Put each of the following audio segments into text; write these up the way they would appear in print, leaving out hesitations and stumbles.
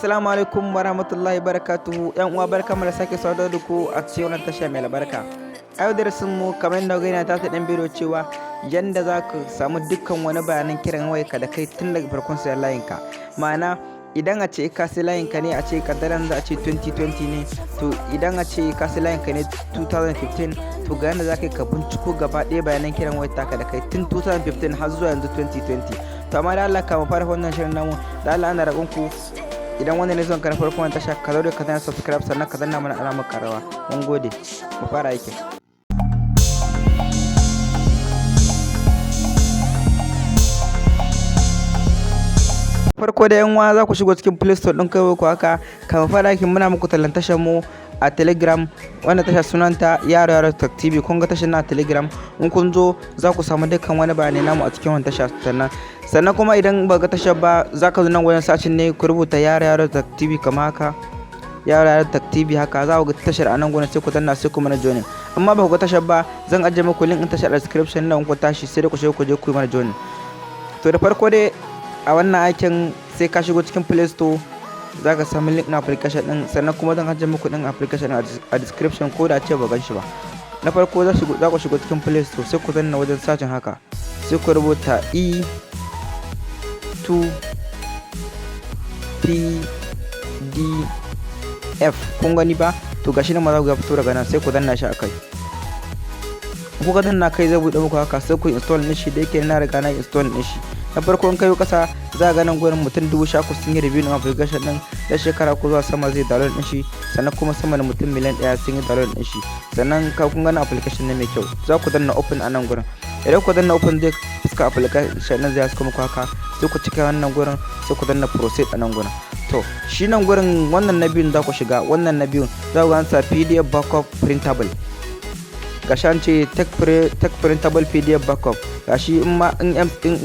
Assalamu alaikum warahmatullahi barakatuhu. Yan uwa, barkamu da sake saduwa da ku a cikin wannan tasha mai albarka. A yau darasin mu, kamar yadda gani ta ɗan bidiyo, cewa yanda za ka samu dukkan wani bayanan kiran wayarka da kai tun daga farkon sayan layinka. Ma'ana, idan a ce ka sai layinka ne, a ce kaddaran za a ce 2020 ne, to idan a ce ka sai layinka ne 2015, to ga yanda za ka yi ka binciko gaba ɗaya bayanan kiran wayar taka da kai tun 2015 har zuwa yanzu 2020. To amma da Allah, kama fara wannan shirin namu, da Allah ana roƙon ku, idan wannan ne zuwan ka na farko wannan tasha, ka zo da ka danna subscribe, sannan ka danna mana alamar ƙararrawa. Mun gode, mu fara aikin. Farko da yan za ku shigo cikin Play Store ɗin kai ku haka. Kafin fara aikin, muna muku tallan tashar mu a Telegram. Wannan tasha sunanta Yaro Yaro Tech TV. Kun ga tashar na Telegram, in kun zo za ku samu dukkan wani bayanai namu a cikin wannan tasha. Sannan kuma idan ba ga tashar ba, za ka zo nan wajen searching ne, ku rubuta Yaro Yaro Tech TV kamar haka, Yaro Yaro Tech TV haka, za ku ga tashar a nan gurin, sai ku danna, sai ku mana joining. Amma ba ku ga tashar ba, zan ajiye muku link ɗin tashar a description nan, ku tashi sai da ku shiga ku je ku yi mana joining. To da farko dai, a wannan aikin sai ka shigo cikin Play Store, za ka samu link na application din. Sannan kuma zan ajiye muku din application a description ko da ce ba gan shi ba. Na farko za ku shigo cikin Play Store, sai ku danna wajen searching haka, sai ku rubuta E 2 P D F. Kun gani ba? To gashi nan ma za ku ga fito daga nan, sai ku danna shi akai. Kuka danna kai, zai buɗe muku haka, sai ku install din shi. Da yake na riga na install din shi. Na farko, in kai kasa, za ga nan gurin mutum 10,000 sun yi review na application din da shekara ko zuwa sama zai download din shi. Sannan kuma sama da mutum miliyan 1 sun yi download din shi. Sannan ka kun gani, application ne mai kyau. Za ku danna open a nan gurin. Idan ku danna open, zai fuska application din zai haska muku haka. Sai ku cika wannan gurin, sai ku danna proceed a nan gurin. To shi nan gurin, wannan na biyun za ku shiga. Wannan na biyun za ku ga sa PDF backup printable. Gashi an ce take printable PDF backup. Gashi in ma in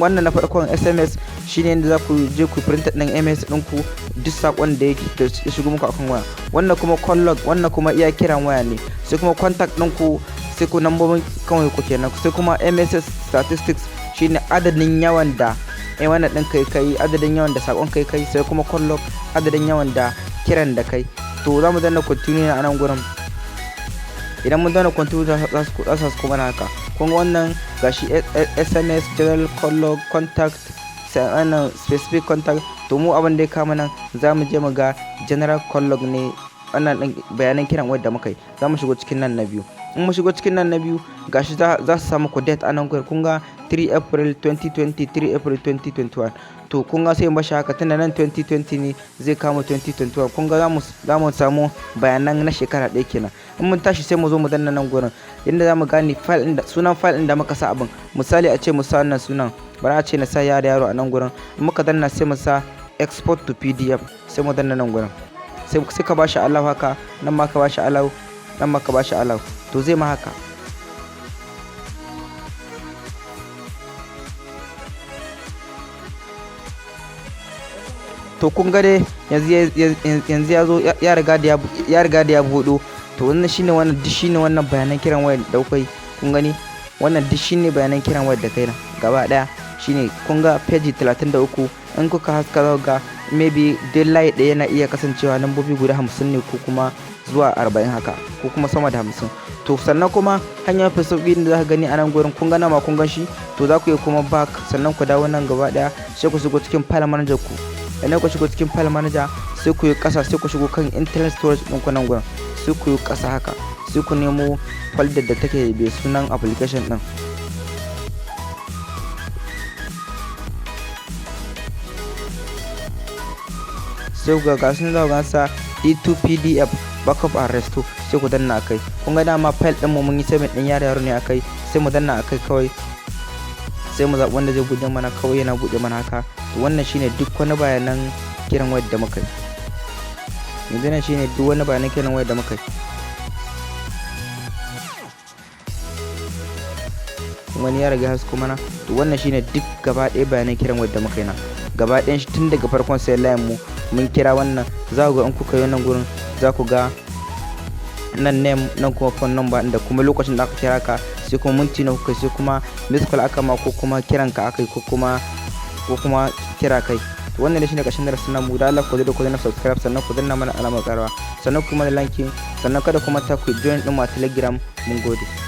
wannan na farkon SMS shine inda za ku je ku print din SMS ɗinku, duk sakon da yake da ya shigo muku akan waya. Wannan kuma call log, wannan kuma iya kiran waya ne. Sai kuma contact ɗinku, sai ku nambobin kawai ku kenan. Sai kuma MSS statistics, shine adadin yawan da wannan ɗin kai kai, adadin yawan da sakon kai kai. Sai kuma call log, adadin yawan da kiran da kai. To za mu danna continue a nan gurin. Idan mun danna continue, za su kuma haka. Kun ga wannan gashi SMS, general, call log, contact, wannan specific contact. To mu abin da ya kama nan, za mu je mu ga general call log ne. Wannan din bayanan kiran wayar da muka yi, za mu shigo cikin nan na biyu. In mu shigo cikin nan na biyu, gashi za su samu ku date a nan gurin. Kun ga 3 April 2020, 3 April 2021. To kun ga sai mu bashi haka, tunda nan 2020 ne, zai kama 2021. Kun ga za mu samu bayanan na shekara ɗaya kenan. In mun tashi, sai mu zo mu danna nan gurin inda za mu gane file ɗin da sunan file ɗin da muka sa abin. Misali, a ce mu sa wannan sunan, bari a ce na sa yaro yaro a nan gurin. In muka danna, sai mu sa export to PDF, sai mu danna nan gurin. Sai ka bashi allow haka, nan ma ka bashi allow, nan ma ka bashi allow. To zai ma haka. To kun ga dai yanzu ya zo, ya riga da ya buɗo. To wannan shine, wannan duk shine wannan bayanan kiran wayar da kuka yi. Kun gani, wannan duk shine bayanan kiran wayar da kai nan gaba ɗaya. Shine kun ga page 33. In kuka haska, za ga maybe duk layi ɗaya yana iya kasancewa lambobi guda 50 ne, ko kuma zuwa 40 haka, ko kuma sama da 50. To sannan kuma hanya mafi sauƙi da za ka gani a nan gurin, kun ga nama, kun gan shi. To za ku iya kuma back, sannan ku dawo nan gaba ɗaya, sai ku shigo cikin file manager ku. Idan ku shigo cikin file manager, sai ku yi ƙasa, sai ku shigo kan internal storage ɗin ku nan gurin. Sai ku yi ƙasa haka, sai ku nemo folder da take mai sunan application ɗin. Sai ku ga gasu nan, za ku gansa E2PDF backup and restore. Sai ku danna akai. Kun ga dama file ɗin mu mun yi saving ɗin yaro yaro ne akai. Sai mu danna akai kawai, sai mu zaɓi wanda zai buɗe mana. Kawai yana buɗe mana haka. To wannan shine duk wani bayanan kiran wayar da muka yi. Yanzu nan shine duk wani bayanan kiran wayar da muka yi. Wani ya riga hasko mana. To wannan shine duk gaba ɗaya bayanan kiran wayar da muka yi na gaba ɗayan shi, tun daga farkon sayan layin mu mun kira wannan. Za ku ga in kuka yi wannan gurin, za ku ga nan name, nan kuma phone number, da kuma lokacin da aka kira ka, sai kuma minti na kuka, sai kuma miss call aka ma, ko kuma kiran ka aka yi, ko kuma kira kai. To, wannan ne shine ƙarshen darasin namu. Da Allah ku da ku danna subscribe, sannan ku danna mana alamar ƙarawa, sannan ku mana like, sannan kada ku manta ku join ɗin mu a Telegram. Mun gode.